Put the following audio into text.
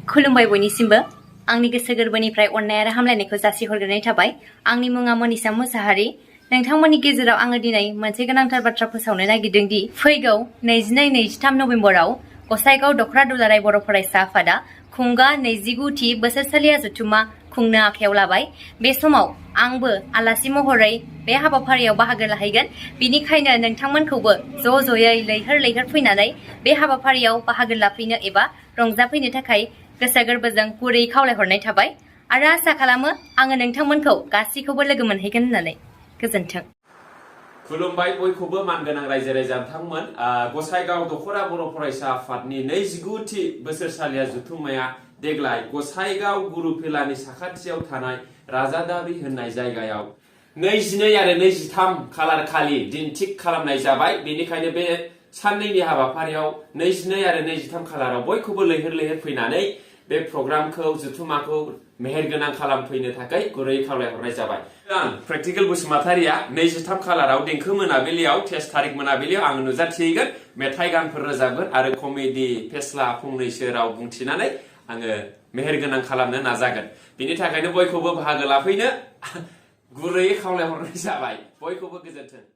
खुलुमबाय बयनिसिमबो आंनि गोसो गोरबोनिफ्राय अननाय आरो हामलायनायखौ जासिहरग्रोनाय थाबाय। आंनि मुङा मनिसा मुसाहारि। नोंथांमोननि गेजेराव आङो दिनै मोनसे गोनांथार बाथ्रा फोसावनो नागिरदों दि फैगौ 22-23 नबेम्बराव गसाइगाव दख'र दुलाराय बर' फरायसा आफादा खुंगा 29थि बोसोरसालिया जथुम्मा खुंनो आखायाव लाबाय। बे समाव आंबो आलासि महरै बे हाबाफारियाव बाहागो लाहैगोन। बिनिखायनो नोंथांमोनखौबो ज'ज'यै लैहोर फैनानै बे हाबाफारियाव बाहागो लाफैनो एबा रंजाफैनो थाखाय गोसो गोरबोजों गुरै खावलायहरनाय थाबाय आरो आसा खालामो आङो नोंथांमोनखौ गासैखौबो लोगो मोनहैगोन होननानै। गोजोन्थों। खुलुमबाय बयखौबो मानगोनां रायजो राजा बिथांमोन। गसाइगाव दख'रा बर' फरायसा आफादनि 29थि बोसोरसालिया जथुम्माया देग्लाय गसाइगाव गुरुफिलानि साखाथियाव थानाय राजादाबि होननाय जायगायाव 22 आरो 23 खालार खालि दिन थिग खालामनाय जाबाय। बेनिखायनो बे साननैनि हाबाफारियाव 22 आरो 23 खालाराव बयखौबो लैहोर फैनानै बे प्रग्रामखौ जथुम्माखौ मेहेरगोनां खालामफैनो थाखाय गुरै खावलायहरनाय जाबाय। आं प्रेक्टिकेल बसुमतारिया 23 खालाराव देंखो मोनाबिलियाव 23 थारिख मोनाबिलियाव आं नुजाथिहैगोन, मेथाइ गानफोर रोजाबगोन आरो कमेडि फेस्ला फंनैसो राव बुंथिनानै आङो मेहेरगोनां खालामनो नाजागोन। बिनि थाखायनो बयखौबो बाहागो लाफैनो गुरैयै खावलायहरनाय जाबाय। बयखौबो गोजोन्थों।